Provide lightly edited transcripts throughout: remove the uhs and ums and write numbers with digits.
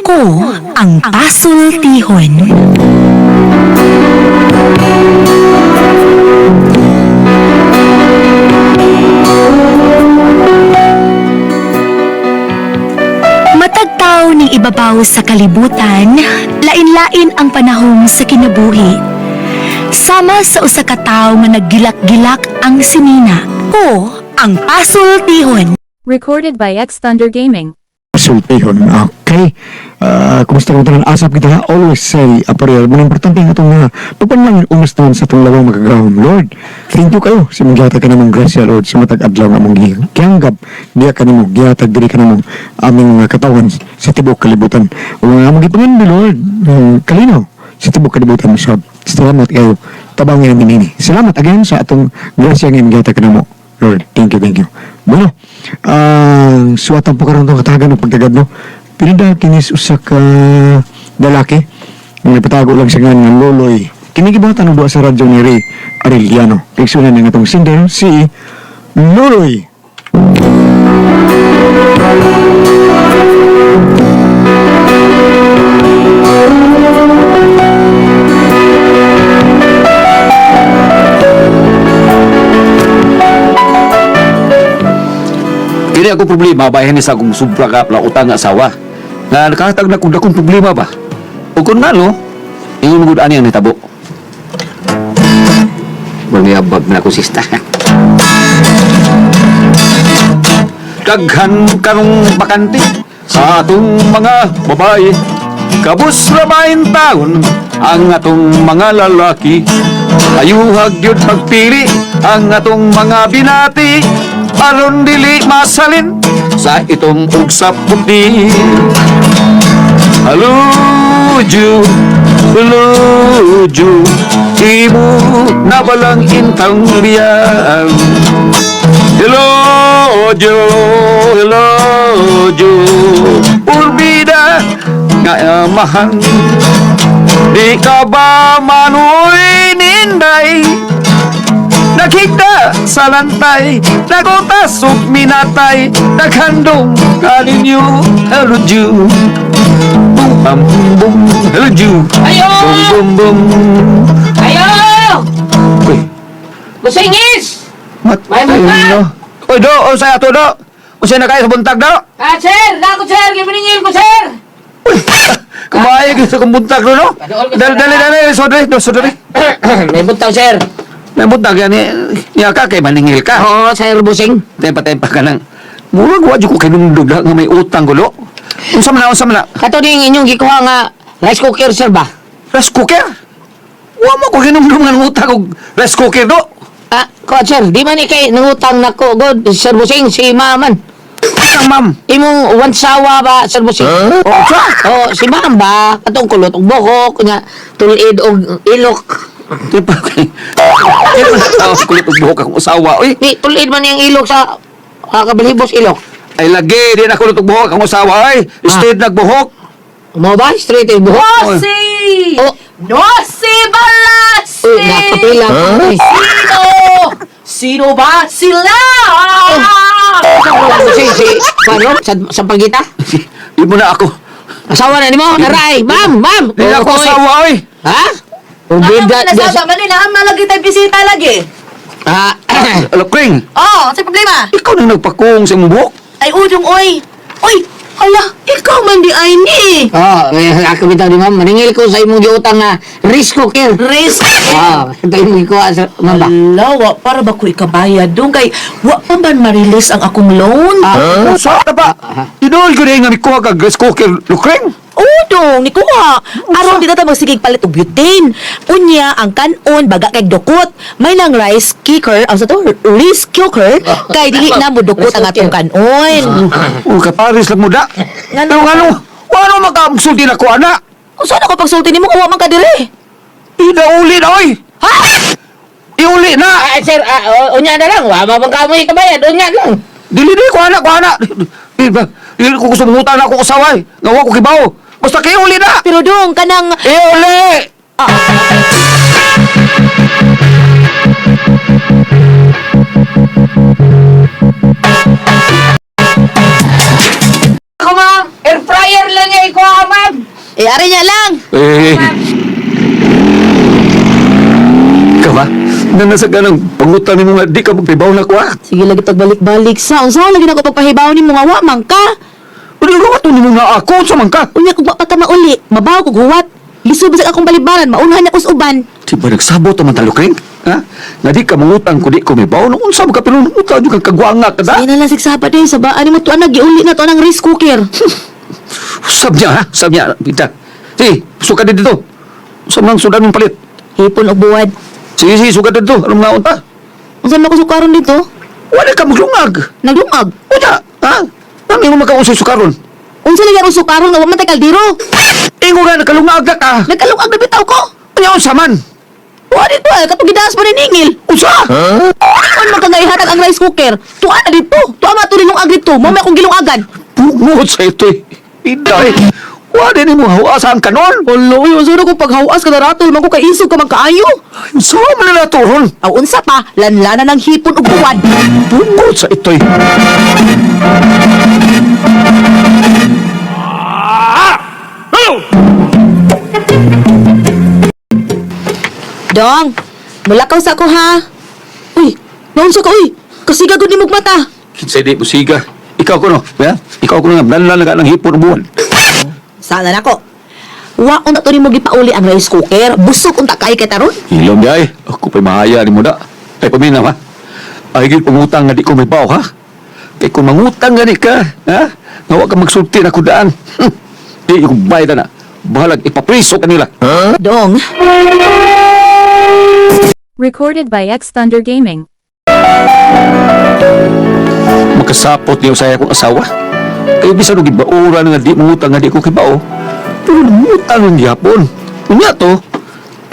Ako ang pasultihon. Matagtaw ning ibabaw sa kalibutan, lain-lain ang panahon sa kinabuhi. Sama sa usa ka tawo nga naggilak-gilak ang sinina. Ko ang pasultihon. Recorded by X Thunder Gaming. Sultihon. Okay. Kumusta kung tanan asap kita? Always say a prayer. Muna importante nga itong pagpanalangin umas naman sa itong lawang magagahom. Lord, thank you kayo sa mong gihatag ka namong grasya, Lord, sa matag adlaw nga among gihanggap. Diya ka namo, gihatag diri ka namo aming mga katawan sa tibuok kalibutan. O nga among gipangindi, Lord, kalinaw sa tibuok kalibutan. So, salamat kayo. Tabangin namin nini. Salamat again sa atong grasya nga imong gihatag ka namo. Lord, thank you, thank you. Bueno, ang suwatan po karon tong katagan ng pagtagad, no? Pinida kinis usa ka lalaki nga nagpatago lang sa ngalan nga Loloy. Kini gibuhatan og duha sa radyo ni Ray Arellano. Igsunan nga atong singer si Loloy. Kini ako problema ba ni sa akong sobra ka pala utang nga asawa. Nga nakahatag na kung dakong problema ba. O kung ngano, ingon gud ani ang nitabo. Mangyabag na ako sista. Daghan karong bakante sa atong mga babae. Kabus ramain taon ang atong mga lalaki. Ayuhag yun pagpili ang atong mga binati. Aron dili masalin sa itong ug sa puti. Haluju, haluju, imo na balang intang biyan. Hello, Joe, hello, Joe. Urbida nga amahan. Di ka ba manoy ninday? Nakita sa lantay, nagutas ug minatay, naghandong kaninyo, hello, Joe. Boom, bam, boom, hello, Joe. Ayo! Boom, boom, boom. Ayo! Uy, Busingis! matay May buntag! no. Uy, do, unsay ato do? Unsay na kayo sa buntag do? Ah, sir! Nako, sir! Giminingil ko, sir! Uy, kumain sa kong buntag do, no? Padool ka Dali, sa dali, dali, sodre, do, sodre. May buntag, sir. May buntag yan, eh. Niya ka, kay maningil ka. Oo, sir, busing. Tempa-tempa ka lang. Murag wa jud ko kinumdog nga may utang gulo. Unsa man na, unsa man na? Kato ding inyong gikuha nga rice cooker, sir ba? Rice cooker? Wa mo ko kinumdog nga utang og rice cooker do. Ah, ko, sir, di man ikay nangutang nako, god, sir busing, si ma'am. Ang ma'am. Imong wansawa ba, sir busing? Oh, unsa? Oo, si ma'am ba? Katong kulot og buhok, nga tulid og ilok. Tempa kay. Tao kulot og buhok akong usawa. Uy, Di, tulid man yung ilok sa kabalhibos ilok. ay lagi di na kulot og buhok akong usawa ay. Straight nagbuhok. Mo ba? Straight yung buhok? Nosi! Oh. Nosi Balasi! Uy, nakapila. Huh? Sino? Sino ba sila? Si, si, ano? Sa pagita? Di mo na ako. Asawa na ni mo? Naray! Ma'am! Ma'am! Di na ako Oy. usawa oy. Ha? Ano Ubida. man nasasa man nila? Malagi tayo bisita lagi. Ah, Alokring, Oh, sa problema? ikaw nang nagpakong sa imong buhok. Ay, udong, oy. Oy, hala, ikaw man di ay ni. oh, ako bitaw ni ma'am. Maningil ko sa imong giutang nga risk cooker. Risk. Ah, ito imong gikuha sa ma'am ba? Hala, wa para ba ko ikabayad dong kay wa pa man ma-release ang akong loan? Ah, Usa na ba? Tinuod ko nga mikuha kag rice cooker, Lukring. Udong, ni kuha. Aron di na ta magsigig palit og butane. Unya ang kanon baga kay dukot. May nang rice cooker, ang sa to rice cooker kay dili na mo dukot ang atong kanon. Oh, kaparis lang mo da. Ngano? Pero ngano? Wala makasulti na ko ana. Unsa na ko pagsulti nimo kung wa man ka dire? Inauli na oy. Ha? Iuli na. Ah, sir, ah, unya na lang. Wa mabang kamoy kabayad. Unya lang. Dili dili ko ana ko ana. Dili ba- dili ko gusto mangutang na ako usaway. Nga wa ko kibaw. Basta kay iuli na. Pero dong kanang Iuli. Ako ma'am, air fryer lang niya ikuha ma'am. Ari niya lang. Eh. Ikaw ba? Na nasa ganang pangutan nimo nga di ka magpibaw na ko ah. Sige lagi pagbalik-balik sa. Unsa lagi na ko pagpahibaw nimo nga wa man ka. Ano nga to nimo nga ako sa man ka? Unya kung wa pa ka mauli, mabaw kog huwat. Lisod bisag akong balibaran, maunhan niya ko sa uban. Di ba nagsabot man talukring? Ha? Nga di ka mangutang ko di ko mibaw. Nung unsa man ka pero nangutang jud kang kagwanga ka da? Ay na lang sigsaba din sa baan mo tuan giuli na to ang rice cooker. Usab niya ha? Usab niya. Pita. Sige, suka din dito. Usab nang sudan mong palit. Hipon og buwad. Sige, sige, suka dito. Anong naon ta? Unsa man ko sukaron dito? Wala ka maglungag. Naglungag. Unya, ha? Nami mo makausay sukaron. Unsa lagi akong sukaron nga wa man tay kaldero? Ingo nga, nakalungag na ka. Nagkalungag na bitaw ko. Unya, unsa man? Wa dito ay katong gidaas pa ni Ningil. Unsa? Ano man ka nga ihatag ang rice cooker? Tuan na dito. Tuan ma tulilungag dito. Mo may akong gilungagan. Bungod sa ito eh. Inday. Wala ni mo hawasan ka nun. Olo, uy, unsa na ko paghawas kada ratol man ko kay isog ka man kaayo. Unsa man na turon? Aw unsa pa, lanlana ng hipon ug buwad. Bungod sa ito eh. Dong, mulakaw sa ako ha. Uy, naunsa ka uy? Kasiga gud nimog mata. Kinsay di busiga. Ikaw ko no. Ya? Ikaw ko no. Lanlan na ka ng hipon buwan. Sana nako. Wa unta to nimo gipauli ang rice cooker. Busog unta kay kay taron. Hilom di ay. Ako pa'y mahaya ni mo da. Ay paminaw ha. Ay gid pangutang nga di ko may baw ha. Kay kung mangutang gani ka, ha? Nga wa ka magsulti na kudaan. Di ko bayad na. Bahalag ipapriso kanila. Dong, Recorded by X Thunder Gaming. Makasapot niyo sa akong asawa. Kay bisan og gibaoran nga di mangutang nga di ko kibao. Pero nangutang ng gyapon. Unya to.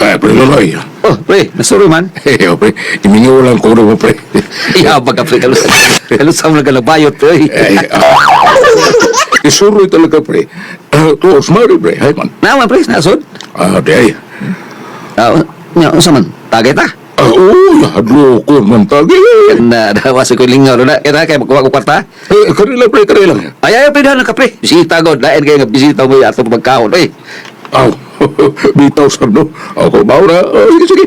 Eh, pre, Loloy. Oh, pre, nasuro man. Eh, oh, pre, imingaw lang ko mo, pre. Iya, baga pre, kalusa. Kalusa mo nagalabayot, pre. Eh, ah. Isuroy talaga, pre. Tuos, mari, pre. Hay man. Naman, pre, nasod. Ah, di ay. Ah, nya, unsa man? Tagay ta. Ah, oo, hadlo ko man tagi. Na, dawa sa lingaw na. Kaya kay magkuha ko kwarta. Eh, karila, pre, karila. Ay, ay, pre, na ka, pre. Bisita god, lain kayo nga bisita mo ato pagkaon, eh. Aw, bitaw sab no. Ako ba na? Oh, sige, sige.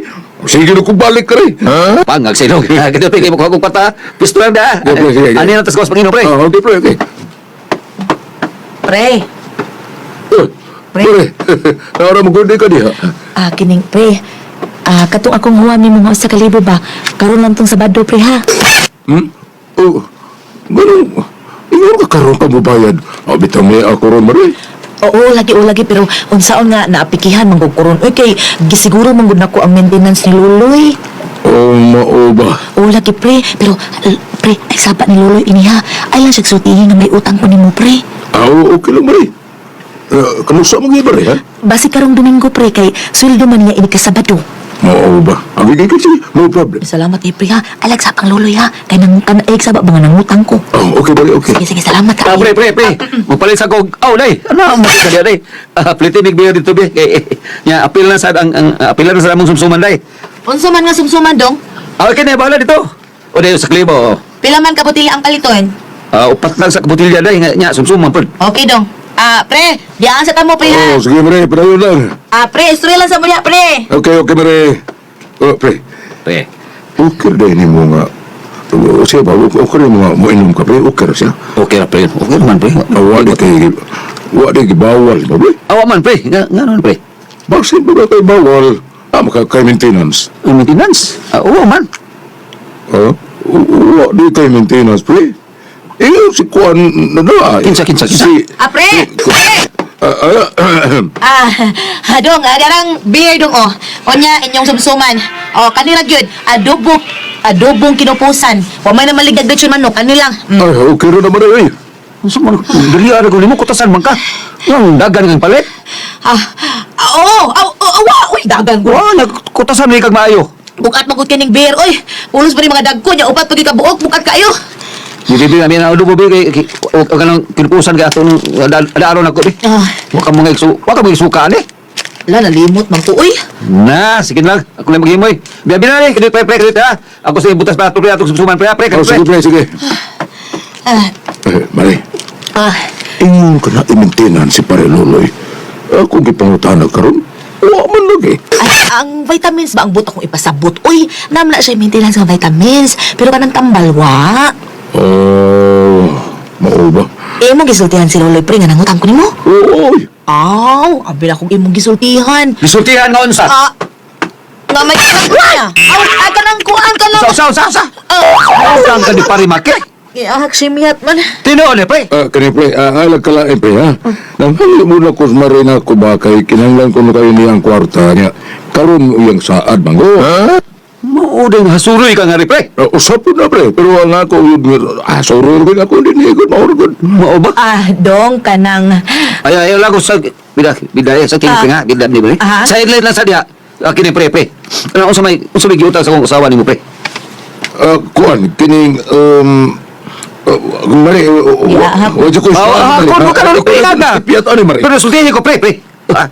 Sige na kung balik ka rin. Ha? Pangag sa ilong. Kaya pre, kay magkuha ko kwarta. Pisto lang da. Yeah, pre, sige, sige. Ano yung tas Panginoon, pre? Ah, okay, pre, okay. pre. Eh, pre, ara mo gud ka diha. Ah, kining pre. Ah, katong akong huwam nimo nga usa ka libo ba? Karon lang tong Sabado pre ha. Hmm? Oh, ganun. Ingon ka karon ka mobayad. Ah, bitaw may ako ron, mari. Oo, lagi o lagi pero unsaon nga naapikihan man gud karon. Uy kay gisiguro man gud nako ang maintenance ni Luloy. Oh, mao ba? Oo, lagi pre, pero pre, ay saba ni Luloy ini ha. Ay lang siya sultihin nga may utang ko nimo pre. Ah, okay lang, mari. Kamusta mo gyud, mari, ha? Basi karong Domingo pre kay sweldo man niya ini ka Sabado. Mao ba? Ah, sige, sige, no problem. Salamat eh pre ha. Ay lang sapang Luloy ha. Kay nang kan ay saba ba nga nangutang ko. Oh, okay, mari, okay. Sige sige, salamat Ah, ka. pre, pre, pre. Magpalit sa kog. Oh, day. Ano ang makita day? Ah, pliti big beer dito, be. Kay, eh, nya apil na sa ang apil na sa among sumsuman day. Unsa man nga sumsuman dong? Ah, okay na bahala dito. O day sa klibo. Pila man ka botilya ang paliton? Ah, upat lang sa kabutilya day nga nya sumsuman pod. Okay dong. Ah, pre, diyan sa tamo pre ha. Oh, sige, mari, padayon lang. Ah, pre, istorya lang sa munya pre. Okay, okay, mari. Oh, pre. Pre. Okay din ni mo nga. Oh, siya ba? Okay rin mo nga. Moinom ka, pre. Okay ra siya. Okay ra pre. Okay man pre. Ah, wa di kay... Wa di kay bawal, ba, pre? Awa man pre. Nga nga naman pre. Bakit ba kay bawal? Ah, maka kay maintenance. Ang maintenance. Ah, oo man. Ha? Wa di kay maintenance, pre. Eh, si Kuan na na. Kinsa, kinsa, kinsa? Si... Ah, pre! Pre! Ah, ah, Ah, dong, ah, darang beer dong oh. Onya inyong sumsuman. Oh, kanila gyud adobo adobong kinupusan. Wa may na maligag lechon manok kanilang. Ay, okay ra naman ay. Unsa man dili ara ko nimo kutasan man ka. Yung dagan kang palit. Ah, ah, oo, aw, aw, awa, uy, dagan ko. Wa nagkutasan ni kag maayo. Bukat magut kining beer, oy. Pulos pa ni mga dagko nya upat pagi ka buok, bukat kayo. Di bi kami na adobo bi kay o kanang kinupusan kay atong adaron ako bi. Ah, Wa ka mga iksu, wa ka mga isuka ani. la nalimot man ko, oy. Na, sige lang. Ako lang maghimoy. Biya na ni, kadit pre pre kadit ha. Ako sa butas pa pre atong sumsuman pre pre Oh, kadit sige, pre. pre, sige. Ah, Eh, mari. ah, Ingon ka na i-maintenance si pare Loloy. Ako gipangutana karon. Wa man lagi. Ay, ang vitamins ba ang buto kong ipasabot? Uy, namla siya maintenance ng vitamins. Pero kanang tambal, wa. Oh, mao ba? Eh, mong gisultihan si Loloy, pre, nga nangutang ko nimo. Oy, Aw, abi na kong imong gisultihan. Gisultihan nga unsa? Ah, nga may niya. Aw, ay, kanang kuan ka lang. Sa sa sa sa. Ah, Utang ka di parimake. Giahak simiyat man. Tinuod eh, pre. Ah, kani pre, alag ka lang, eh, pre, ha? Nanghali mo na ko sa Marina ko ba kay kinahanglan ko na kayo niyang kwarta niya. Karon iyang saad mango. Ha? Mao ding hasuroy ka nga ri, pre. Usapon na pre, pero ang ako yun, sorry rin ako, hindi niya mauro gud. Mao ba? Ah, dong, kanang. Ay, ay, lago sa bida bida sa kini pre nga, bida ni pre. Ah. Sa idlit lang sa diha. Kini pre, pre. Ano unsa may giutang sa akong usawa nimo, pre? Kuan, kining, mari, Yeah, wa ko Ah, kuan ka na, pre, nga. Piyat ani mari. Pero sultihin ko, pre, pre. Ah,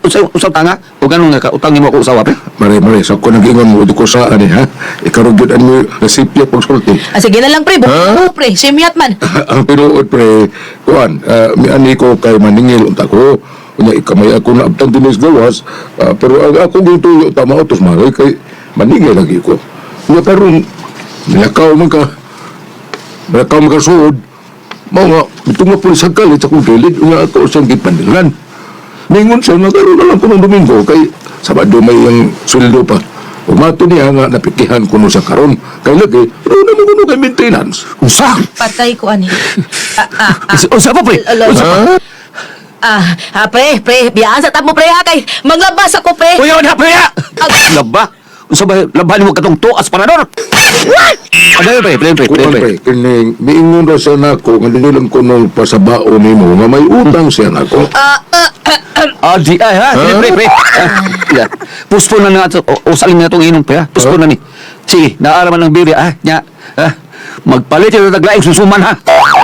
usa utanga o ganun nga ka utang nimo ako usawa, pre. Mari, mari, sa ko nag-ingon mo, ko sa ani, ha? Ikaw gyud ani mo, nasipya pagsulti. Ah, sige na lang, pre. Buko, pre. Simiyat man. Ang tinuod pre, kuan, miani ko kay maningil unta ko. Unya ikamay ako na abtang dinis gawas, pero ang ako gituyo tama utos mari kay maningil lagi ko. Unya karon nilakaw man ka. Nilakaw man ka suod. Mao nga mitunga po sa kalit sa akong gilid, unya ako siyang gipandilan. Ningon siya nga karon na lang ko ng Domingo kay Sabado may iyang sweldo pa. Umato niya nga napikihan ko no sa karon. Kay lagi, roon na mo kuno kay maintenance. Unsa? Patay ko, ani. Ah, ah, ah. Unsa pa, pre? Alo. Unsa pa? Ah, ah, pre, pre, biyaan sa tamo, pre, ha, kay manglabas ako, pre. Uy, na pre. Laba. Unsa ba laba nimo katong tuas parador? Ano pre, pre, pre, pre, Kuan pre. pre, kining miingon ra siya nako nga dili lang ko nung pasabao nimo nga may utang siya nako. Ah, ah, ah, ah. Ah, di ay ha, kini pre, pre. Ah, ila. Puspon na na ato, usalin na itong inom pre, ha. Puspon na ni. Sige, naaraman ng biri, ah, nya. Ah, magpalit yung taglaing susuman ha.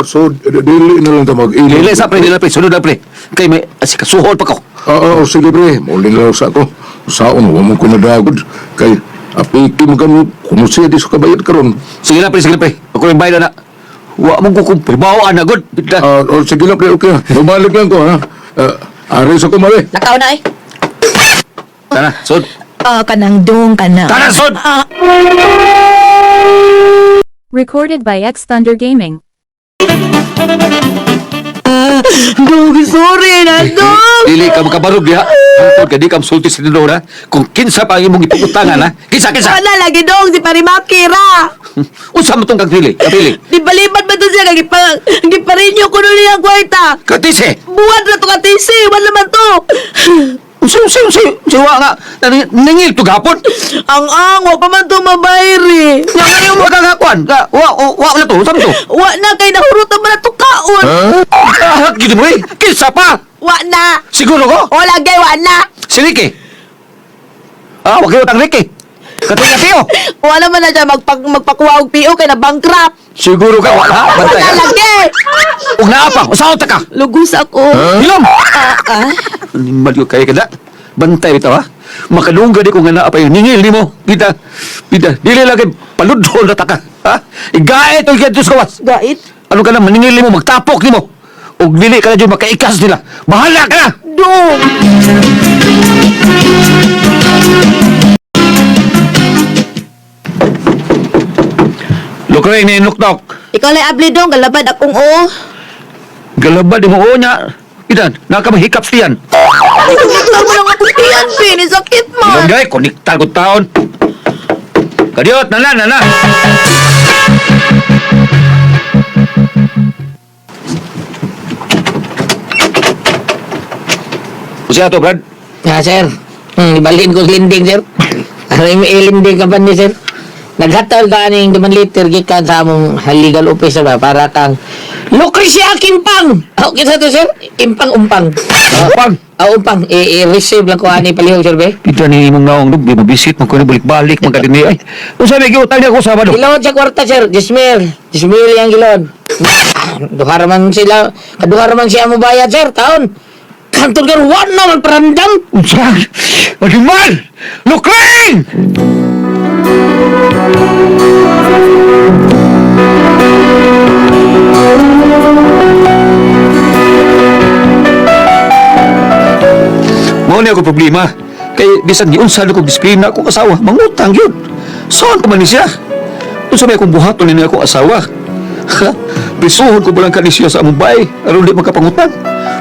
So dili na lang ta mag-inom. Dili sa pre, dili pre, sunod na pre. Kay may kasuhol pa ko. Ah, ah, sige pre, muli na lang sa ako. Saon wa mo ko nadagod kay apiki mo kamo kuno siya di sa kabayad karon. Sige na pre, sige na pre. Ako yung bayad na. Wa mo ko kumpre, bawaan na good. Ah, oh, sige lang pre, okay. Bumalik lang ko ha. Ari sa ko mali. Lakaw na, eh. Tana, sud. Ah, kanang dong, kanang. Tana, sud. Ah, Recorded by X Thunder Gaming. dong, sorry na, dong. Dili ka makabarog diha. Hangtod ka di ka musulti sa tinod ha. Kung kinsa pa ang imong ipangutangan ha. Kinsa kinsa. Wala lagi, dong, si Parimakira. Unsa man tong kagpili? Kapili. Di baliman ba to siya? Gipa, giparinyo ko nun niyang kwarta. Katise. Buwan na to katisi, wala man to. Unsa unsa unsa unsa wa nga nangil to gapon. Ang ang, wa pa man to mabayri. Nga ngayon mo kagakuan. Ka wa wa wa na to. Unsa man to? Wa na kay nahurot na man na to kaon. Ah, gid mo eh. Kinsa pa? Wa na. Siguro ko. O lagi, wa na. Si Ricky. Ah, wa kayo tang Ricky. Katong tiyo. Wala man na siya magpakuha og PO kay na bankrupt. Siguro ka wala. Bantay. Wala lagi. Ug naa pa. Usaon ta ka? Lugos ako. Hilom. Ah, ah. Animal ko kaya kada. Bantay bitaw ha. Makadungga di ko nga naa pa yung ningil nimo. Kita. Kita. Dili lang kay paludhol na ta ka. Ha? Igae to gyud sa kawas. Gait. Ano ka na maningil nimo magtapok nimo. Ug dili ka na jud makaikas nila. Bahala ka na. Dong. Lukray ni nuknok. Ikaw lang abli dong, galabad akong o. Galaba di mo o niya. Idan, nakamahikap siyan. Ay, kumiklar mo lang akong tiyan, Pin. Sakit man. Ilongay, konektar ko taon. Kadiot, nana, nana. Usiya to, Brad. Ya, sir. Ibalhin ko linding, sir. Ano yung ilinding ka ba ni, sir? Naghatol ka aning 5 liter gikan sa among legal officer ba para kang Lucrecia Kimpang. Okay sa to, sir? Impang umpang. Umpang. Ah, umpang. I-receive lang ko ani palihog, sir, be. Pita ni imong naong dug, di mabisit, magkuno balik-balik, magkadini. Ay, usa may giutang niya ako Sabado. Gilod sa kwarta, sir. Jismil. Jismil yang gilod. Duha raman sila. Kaduha raman siya mo bayad, sir. Taon. Kantong ka, wala naman parandam. Unsa? Animal! Lukring! Mao ni ako problema. Kay bisan giunsa na kong disiplina akong asawa, mangutang yun. Saan pa man ni siya? Unsa may akong buhaton ni akong asawa? Ha? Prisuhon ko ba lang kani siya sa among bahay aron di makapangutang?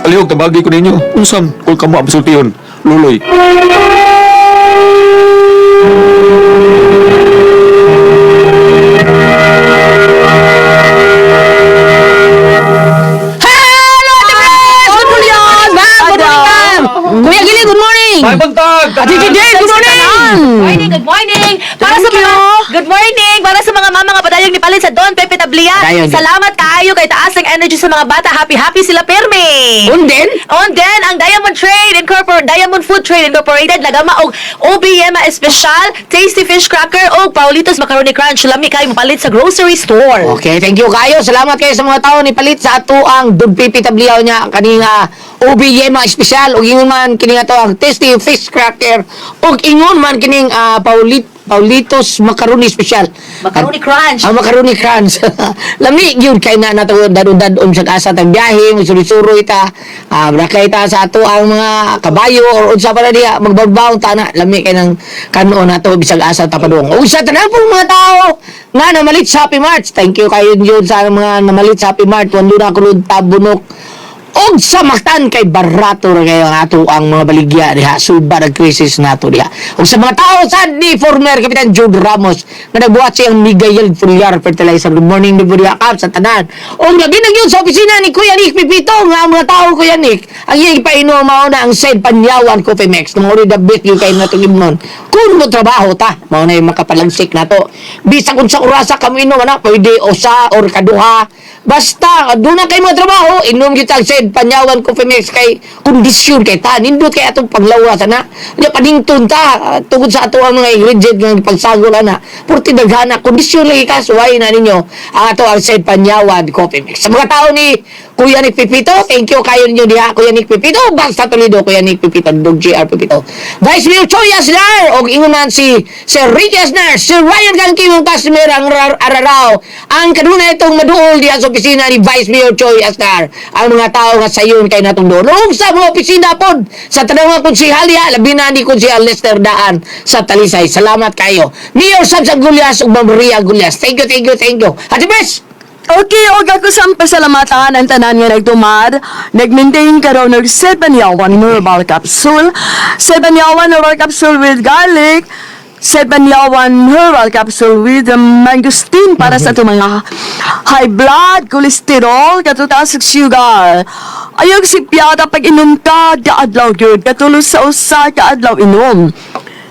Palihog tabagi ko ninyo. Unsam kung kamo ang sultihon, Luloy. Hello, Ate Pres! Good morning! Ma'am, good morning, ma'am! Kuya Gili, good morning! Bye, buntag! Ate Jane, good morning! Good morning, good morning. Para sa mga Good morning para sa mga mama nga padayong ni palit sa Don Pepe Tablia. Padayon. Salamat kaayo kay taas ang energy sa mga bata. Happy happy sila permi. Unden? On then ang Diamond Trade Incorporated, Diamond Food Trade Incorporated nagama og OBM Espesyal, Tasty Fish Cracker og Paulitos Macaroni Crunch. Lami kayo mapalit sa grocery store. Okay, thank you kayo. Salamat kayo sa mga tao ni palit sa ato ang Don Pepe Tabliaw niya kaning OBM espesyal ug ingon man kini ato ang Tasty Fish Cracker ug ingon man kining Paulitos Macaroni Special. Macaroni Crunch. Ang Macaroni Crunch. Lami gyud kay na nato dadon-dadon sa asa tag biyahe, magsuri-suroy ta. Brakay ta sa ato ang mga kabayo or unsa pa na diha magbagbaw ta na. Lami kay nang kanon nato bisag asa ta padung. Ug sa tanan pong mga tao nga namalit sa Happy March. Thank you kayo yun sa mga namalit sa Happy March. Wando na kulod tabunok og sa Mactan kay barato ra kayo ang ato ang mga baligya diha sulba ang crisis nato diha ug sa mga tao sad ni former Kapitan Jude Ramos nga nagbuhat siyang Miguel Fullar Fertilizer. Good morning di diha kap sa tanan ug labi na gyud sa opisina ni Kuya Nick Pipito nga ang mga tao, Kuya Nick, ang iyang ipainom mao na ang said Panyawan Coffee Mix. Mao rin the best gyud kay natong imnon kung mo trabaho ta, mao na yung makapalagsik nato bisag unsa orasa kamo inom ana, pwede usa or kaduha. Basta doon na kay mga trabaho, inom gyud tag said Panyawan Coffee Mix kay kondisyon kay ta, nindot kay atong panglawas ana. Nya panington ta tungod sa ato ang mga ingredient nga pagsagol ana. Purti daghana kondisyon lagi ka suway na ninyo ang ato ang said Panyawan Coffee Mix. Sa mga tao ni Kuya Nick Pipito, thank you kayo ninyo diha Kuya Nick Pipito, Bangsa Toledo, Kuya Nick Pipito, Dog JR Pipito. Vice Mayor Choy Asnar, og ingon man si Sir Ricky Asnar, Sir Ryan Kangki mong customer ang araraw. Ang kanunay itong maduol diha sa opisina ni Vice Mayor Choy Asnar. Ang mga tao nga sayon kay natong doon. Ug sa mga opisina pod sa tanang mga konsehal diha, labi na ni Konsehal Lester Daan sa Talisay. Salamat kayo. Mayor Samsam Gulyas ug Ma'am Ria Gulyas. Thank you, thank you, thank you. Ate Bes! Okay, og ako sa pasalamatan ang tanan nga nagtumad, nag-maintain karon og 7 herbal capsule, 7 herbal capsule with garlic, 7 herbal capsule with mangosteen para sa atong mga high blood, cholesterol, katutaas ug sugar. Ayog si Piata pag inom ka, gaadlaw gyud, katulo sa usa ka adlaw inom.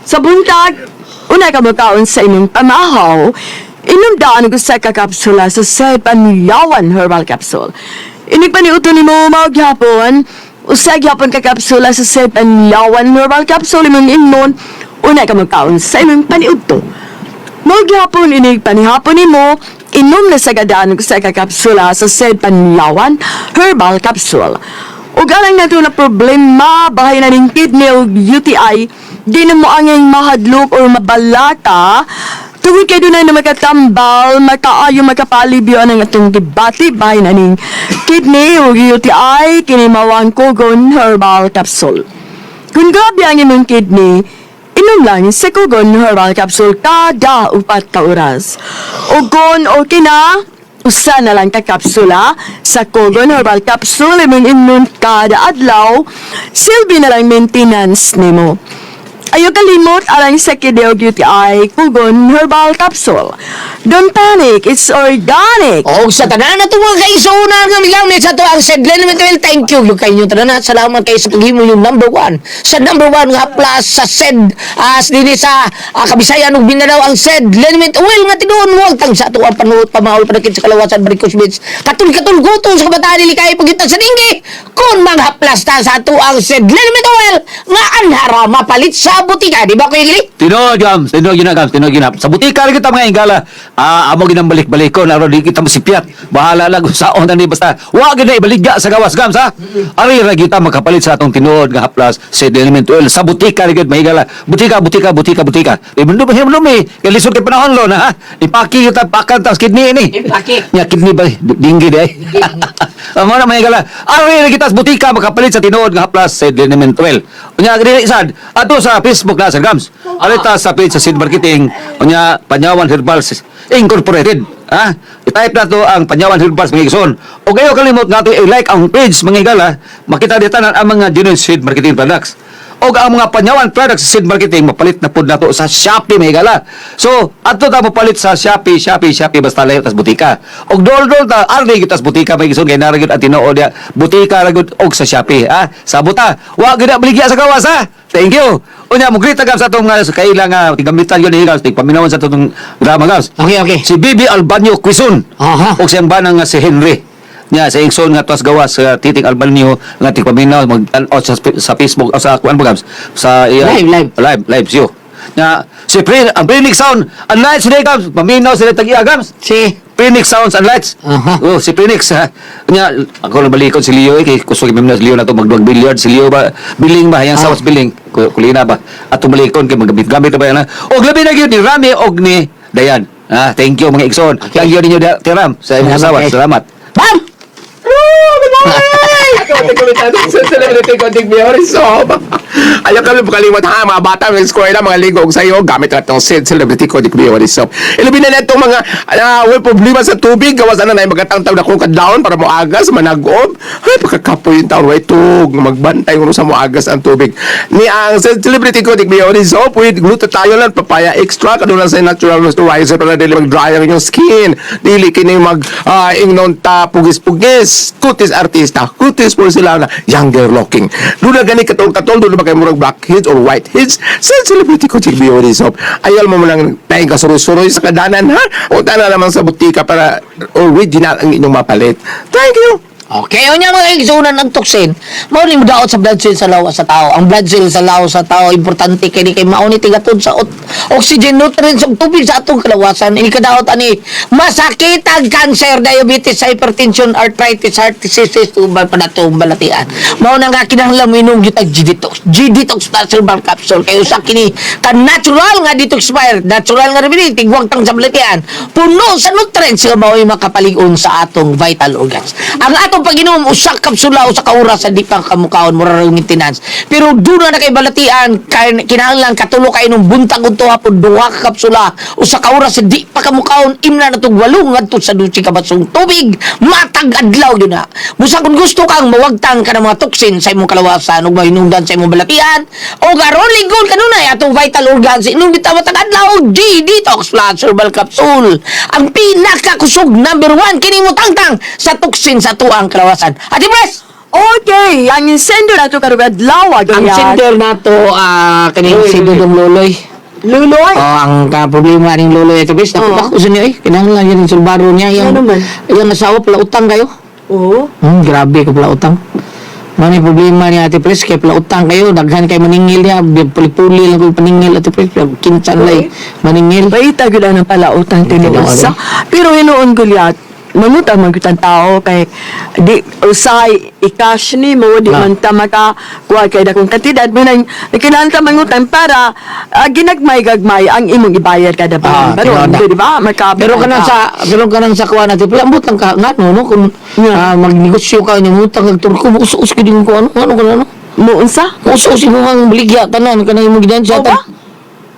Sa buntag, una ka makaon sa inyong pamahaw, inom daan og usa ka kapsula sa Panyawan Herbal Capsule. Inig paniuto nimo mao gyapon, usa gyapon ka kapsula sa Panyawan Herbal Capsule imong imnon, una ka magkaon sa imong paniudto. Mao gyapon inig panihapon nimo, inom na sa gadaan og usa ka kapsula sa Panyawan Herbal Capsule. Ug alang nato na problema, bahay na ning kidney o UTI, di na mo angay mahadlok or mabalaka, tungod kay dunay na makatambal, makaayo makapalibyo ang atong gibati, bahay na ning kidney o UTI, kini mao ang Kugon Herbal Capsule. Kung grabe ang imong kidney, inom lang sa Kugon Herbal Capsule kada 4 ka oras. O kung okay na, usa na lang ka kapsula sa Kugon Herbal Capsule imong inom kada adlaw, silbi na lang maintenance nimo. Ayaw kalimot alang sa kidney o UTI, Kugon Herbal Capsule. Don't panic, it's organic. Og sa tanan na mga kaigsuonan nga migamit sa ato ang St. Leniment Oil, thank you yung kayo tanan. Salamat kayo sa paghimo yung number one. Sa number one nga plus sa SED as dinhi sa Kabisayan ug Mindanao ang SED Leniment Oil nga tinuon mo tang sa ato ang panuot pamaol panakit sa kalawasan varicose veins katul-katul gutom sa kabataan dili kay pagita sa dinggi kun manghaplas ta sa ato ang SED Leniment Oil nga anhara mapalit sa sa butika, di ba Kuya Gili? Tinuod gams, tinuod yun na gams, tinuod yun na. Sa butika rin kita mga higala. Ah, amo ginang balik-balikon aron di kita masipyat. Bahala lang kung saon na ni basta. Wa gid na ibaligya sa gawas gams ha. Ari ra kita makapalit sa atong tinuod nga haplas sa element oil sa butika rin gid mga higala. Butika, butika, butika, butika. Ibundum himlumi kay lisod kay panahon lo na ha. Ipaki kita pakan tas kidney ini. Ipaki. Nya kidney ba dinggi day. Amo na mga higala. Ari ra kita sa butika makapalit sa tinuod nga haplas sa element oil. Unya dili sad ato sa Facebook na sir Gams. Arita sa page sa Seed Marketing unya Panyawan Herbals Incorporated. Ha? I-type na to ang Panyawan Herbals mga igsoon. O kayo kalimot nga ato i-like ang page mga higala, makita dito na ang mga genuine seed marketing products. O ang mga Panyawan products sa seed marketing mapalit na pud nato sa Shopee mga higala. So, adto ta mapalit sa Shopee, Shopee, Shopee basta layo tas butika. Og dol-dol ta arni gyud tas butika mga igsoon kay nara gyud ang tinuod diya. Butika ra gyud og sa Shopee, ha? Sabot ta. Wa gyud na baligya sa gawas ha. Thank you. Unya mo greet agam sa atong kaila nga gamitan gyud ni Gams, tigpaminawan sa atong drama Gams. Okay, okay. Si Bibi Albanyo Quezon. Aha. Og siyang banang nga si Henry. Nya sa igsoon nga tuas gawas sa Titing Albanyo nga tigpaminaw mag o sa Facebook o sa kuan ba Gams? Sa iya, Live, live. Live, live siyo. Nya si Prin, ang Phoenix Sound, ang lights sila Gams, paminaw sila tag-iya Gams. Si Phoenix Sounds and Lights. Aha. Oh, si Phoenix ha. Nya ako na balikon si Leo eh kay kusog imem na si Leo na to magduag billiard si Leo ba billing ba yang Ah. sa billing kulina ba ato balikon kay maggamit-gamit ba yan ha. Og labi na gyud ni Rami og ni Dayan. Ah, thank you mga igsoon. Okay. Thank you ninyo Tiram sa imong Salamat, asawa. eh. Salamat. Bam! Sa celebrity konting Biori Soap. Ayaw kami pagkaliwat ha, mga bata, mga eskwela, mga ligo og sayo, gamit na itong celebrity konting Biori Soap. Ilabi na na itong mga may problema sa tubig, gawas na na yung magatangtaw na kung kadlawon para moagas, managob. Ay, pagkakapoy yung taon, way tug, magbantay kung sa moagas ang tubig. Ni ang celebrity konting Biori Soap with glutathione at papaya extract, ano lang sa natural moisturizer para dili mag-dry ang inyong skin. Dili kini mag ingnon ta pugis-pugis, kutis artista, kutis porcelana, younger looking. Doon na gani katol-katol, doon na ba kayo murag blackheads or whiteheads? Sa celebrity ko, Chick Beauty Soap. Ayal mo mo lang tayong kasuroy-suroy sa kadanan, ha? O tana naman sa butika para original ang inyong mapalit. Thank you! Okay, unya mga igsunan ang toksin. Mao ni modaot sa blood cell sa lawas sa tao. Ang blood cell sa lawas sa tao importante kay ni kay mao ni tigatod sa oxygen, nutrients ug tubig sa atong kalawasan. Ini kadaot ani masakit ang cancer, diabetes, hypertension, arthritis, heart diseases, uban pa natong balatian. Mao na nga kinahanglan mo inom gyud og G-detox. G-detox na silver capsule kay usa kini ka natural nga detoxifier, natural nga remedy tigwang tang sa balatian. Puno sa nutrients nga mao'y makapalig-on sa atong vital organs. Ang atong pag-inom usa ka kapsula usa ka oras sa di pa kamukaon mura ra yung maintenance. Pero doon na kay balatian kay kinahanglan katulo kay nung buntag udto hapon duha ka kapsula usa ka oras sa di pa kamukaon imna na tug walo ngadto sa 12 ka basong tubig matag adlaw yun na. Busa kung gusto kang mawagtang ka ng mga toxin sa imong kalawasan ug mahinungdan sa imong balatian o aron lingkod kanunay atong vital organs inom bitaw matag adlaw G Detox Plus Herbal Capsule ang pinakakusog number 1 kini mo tangtang sa toxin sa tuang kalawasan. Ate Pres, Okay, ang sender nato karong adlaw ang sender nato kaning si Dudong Loloy. Luloy. Oh, ang ka problema ning Loloy ito bes, Oo. naku sa niya eh. Kinahanglan yan yung sulbaro niya yang Ano man? Yang asawa pala utang kayo. Oo. Grabe ka pala utang. Mani problema ni Ate Pres, kay pala utang kayo, daghan kay maningil niya, puli-puli lang ko paningil Ate Pres, kinsan lay maningil. Baita gyud ang palautan tinuod sa. Pero hinuon Goliath, mangutang man gyud ang tao kay di usay i-cash ni mo di Ah. man ta maka kuha kay dakong kantidad mo nang kinahanglan ta mangutang para ginagmay-gagmay ang imong ibayad kada Ah, buwan. Pero tinuod na. di ba maka Pero kanang sa kuha natin, pala ambot lang ka ngano no kung magnegosyo ka nya utang kag turko us-us gid ko ano ano kana no. mo unsa? Us-us imo ang baligya tanan kanang imong gidansya O ba?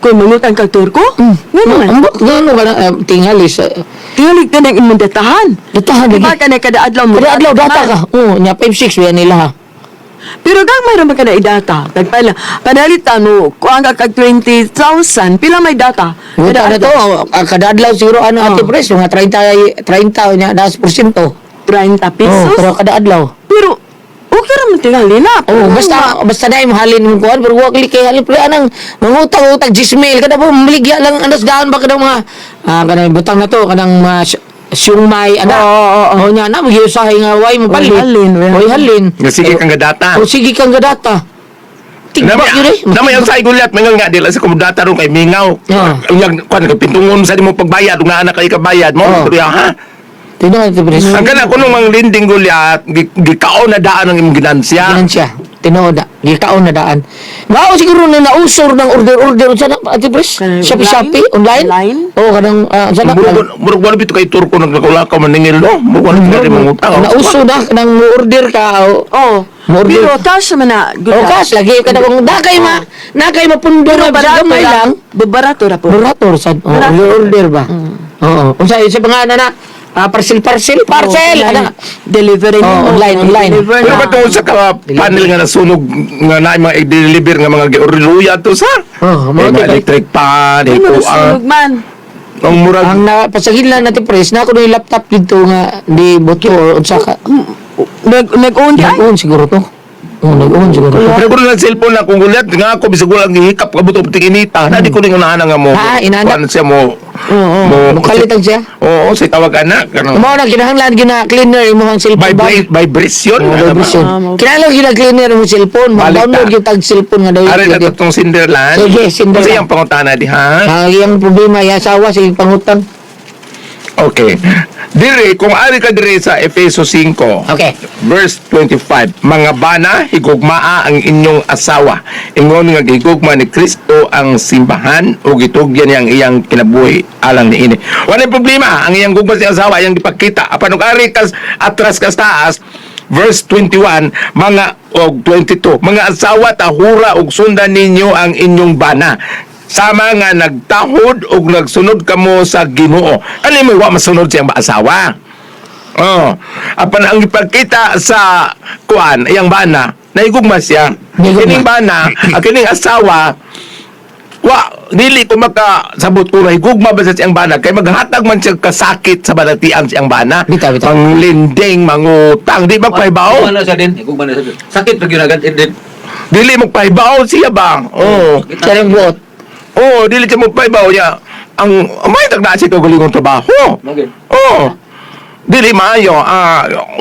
Kung mangutang kag turko? Ngano man? Ambot ngano kana tingali sa Tingali ka ng imong datahan. datahan Di ba lagi. kanay kada adlaw mo? Kada adlaw data ka. Oh, nya 56 yan nila ha. Pero gang mayroon man ka na idata. Tagpala, panalitan mo, kuha ka kag 20,000, pila may data? Kada na to, kada adlaw siguro ano ate Pres, mga 30 30 nya das porsyento. 30 Oh, pesos. pero kada adlaw. Pero, okay ra man tingali na. Oh, basta basta dai mo halin mo kuan pero wa kli kay halin pero anang mangutang-utang gismail kada po maligya lang anas daan ba kada mga kanang butang na to kanang mga siungmay ana. Oo, oo, Oh, nya na magiusahay nga way mo palit. Oy, halin, oy, Oy, halin. Nga sige kang gadata. Oh, sige kang gadata. Tigba yun eh. Namay ang say gulyat mangal nga dila sa komodata ron kay mingaw. Ah. Ang kuan kay pintungon sa nimo pagbayad ug naa na kay kabayad mo Ah. istorya ha. Tinuod Ate Pres. Ang kana kuno mang lending gulyat gikaon na daan ang imong ginansya. Ginansya. Tinuod na. Gikaon na daan. Mao siguro na nausor ng order-order sa na Ate Pres. Kanang Shopee online? Shopee online. Online? Oo kanang sa na. Murag murag wala bito kay Turko naglakaw-lakaw maningil no. Murag wala bito mangutang. Nauso na kanang mo order ka o Oh. Mo order. Pero cash man na. Good O cash lagi ka na kung nakay ma nakay mapundo Pero na barato gamay ra. lang. Barato ra po. Barato sad. Oh, Barato. order ba? Oo. Unsa sa pangalan na? Ah, parcel parcel parcel. Oh, Ana. Delivery Oh, nimo. online, online. Deliver Pero na. ba tungod sa ka panel nga nasunog nga na mga i-deliver nga mga giorluya to sa? Oh, Eh, mga mga electric pan, Ay, eh, kuang, nasunog man. ang murag Ang napasagin lang natin pres na ako yung laptop dito nga di buto or unsa ka. Nag-own di ay. Nag-on siguro to. Oh, nag-on siguro to. Pero kung lang cellphone na kung gulat nga ako bisag walang gihikap kabuto tinginita. Na di ko ning unahan nga mo. Ah, inana. Kuan siya mo. Oo, Mo mukalitag siya. Oo, sa tawag anak kanang Mao na kinahanglan gina cleaner imong cellphone. ba? vibration. Oh, ano ba? vibration. Ah, mo- Kinahanglan gina cleaner imong cellphone, Balik ma-download ta. yung tag cellphone nga daw. Ari na tong Cinderland. Sige, Cinderland. Kasi ang pangutana di ha. Ang iyang problema ya asawa sige pangutang. Okay. Dire kung ari ka dire sa Efeso 5. Okay. Verse 25, mga bana, higugmaa ang inyong asawa. Ingon nga gihigugma ni Kristo ang simbahan ug gitugyan niya ang iyang kinabuhi alang niini. Walay problema, ang iyang gugma sa asawa iyang gipakita. Apan ug ari kas atras kas taas, verse 21, mga og 22, mga asawa tahura ug sundan ninyo ang inyong bana. Sama nga nagtahod ug nagsunod kamo sa Ginoo. Ano mo wa masunod siyang asawa? Oh. Apan ang ipagkita sa kuan, iyang bana, naigugma siya. Naigugma. Kining bana, ang kining asawa, wa dili ko makasabot ko higugma ba sa siyang bana kay maghatag man siya kasakit sa balatian siyang bana. Bitaw, bitaw. Manglinding, mangutang, di ba pahibaw? Wala sa din, kung sa din. Sakit pag yun agad, din. Dili mo pahibaw siya ba? Oo. Siya rin buot. Oo, dili siya mo pahibaw niya. Ang may tagda siya kaugalingong trabaho. Okay. Oo. Dili maayo,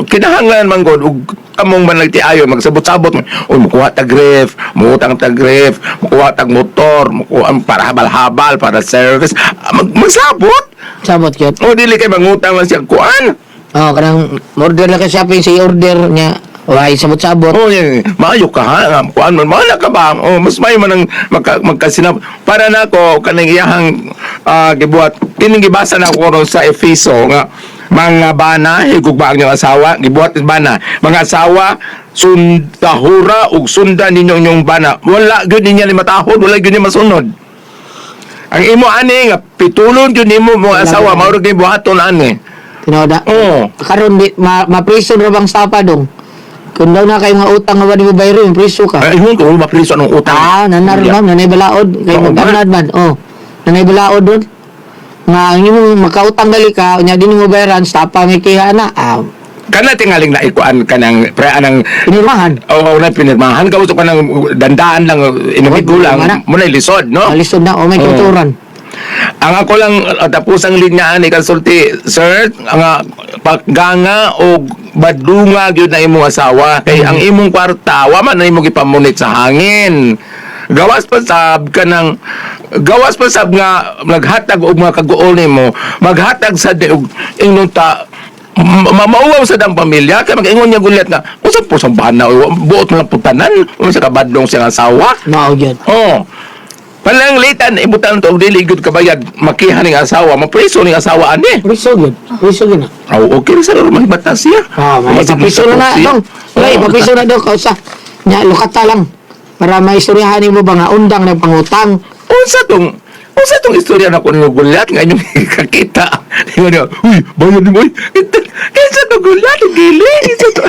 kinahanglan man gud og kamong managtiayo magsabot-sabot man. Uy, mukuha tag ref, muutang tag ref, mukuha tag motor, mukuha para habal-habal, para service. Ah, magsabot. Sabot gyud. O dili kay mangutang lang siya kuan. Oh, kanang order lang ka shopping sa order niya. Why sabot-sabot. Oh, yan. Maayo ka ha, nga, kuan man mahala ka ba? Oh, mas maayo man ang magkasinab. Para nako kaning iyahang gibuhat. Kining gibasa na ako ron sa Efeso nga mga bana higugma ang inyong asawa, gibuhat is bana. Mga asawa sundahura ug sundan ninyo ang inyong bana. Wala gyud niya ni matahod, wala gyud niya masunod. Ang imo ani nga pitulon gyud nimo mga asawa, mao ra gyud buhaton ani. Tinuod na. Oo. Karon di ma mapriso ra bang stapa dong. Kung daw na kayo mga utang nga wala mo bayarin, priso ka. Ay, ingon ko mapriso anong utang. Ah, nanar ma'am, nanay balaod kay Oo, mag-anad man. Oh. Nanay balaod doon. Nga ang imong makautang gali ka, unya di nimo bayaran, stapa may kiha na. Ah, Kana tingaling na ikuan kanang pre anang pinirmahan. Oo, na pinirmahan ka gusto ka ng dandaan lang inamigo Oo, lang wala. mo na lisod, no? Alisod na, oh may Oo. kulturan. Ang ako lang tapos ang linya ni kansulti, sir, ang pagganga o badunga gyud na imong asawa kay ang imong kwarta wa man na imong gipamunit sa hangin. Gawas pa sab kanang gawas pa sab nga naghatag og mga kaguol nimo, maghatag sa di og ingnon ta mauwaw sa dang pamilya kay mag-ingon niya gulat nga unsa po sa bana buot mo lang putanan unsa ka badlong siyang asawa. Mao gyud. Oo. Palang litan, ibutan to, og dili gyud kabayad, makiha ning asawa, mapreso ning asawa ani. Priso gyud. Priso gyud na. Oh, okay ra sa laro mahibata siya. Ah, may papriso na na dong. Ay, papriso na dong kausa. Nya lukata lang para maistoryahan nimo ba nga undang ng pangutang. Unsa tong istorya na ko ni Gulyat nga inyong kakita. Ingon niya, uy, bayad nimo. Uy. Kinsa to Gulyat dili? Kinsa to?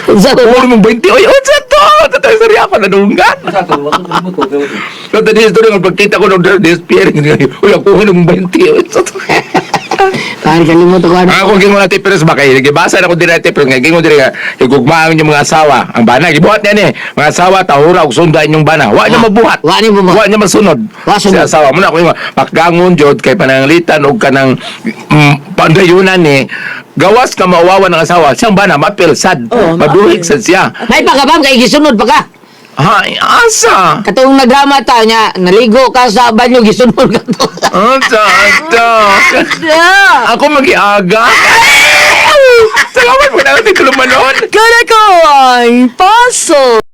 Unsa to? Ulo mong 20. Uy, unsa to? Unsa to istorya ako nadunggan. Sa to, wato mo ko. So, tadi istorya nga pagkita ko ng disappearing. Uy, ako ng 20. Unsa to? Ay, kalimot ko ano. Ang akong gingon na tipres ba kay gibasa na ko dira tipres nga gingon diri nga higugmaon yung mga asawa. Ang bana gibuhat niya ni. Mga asawa tahura og sundan yung bana. Wa niya mabuhat. Wa niya mabuhat. Wa niya masunod. Wa sunod. Sa asawa mo na ko yung pakgangon jud kay pananglitan og kanang pandayunan ni gawas ka mauwawan ng asawa siyang bana mapil sad Oo, maduhig sad siya. May pagkabam kay gisunod pa ka. Hay asa. Katong nagrama ta niya, naligo ka sa banyo gisunod ka to. Asa asa. Yeah. Ako magiaga. Salamat po na natin tulumanon. Kada ko ang puzzle.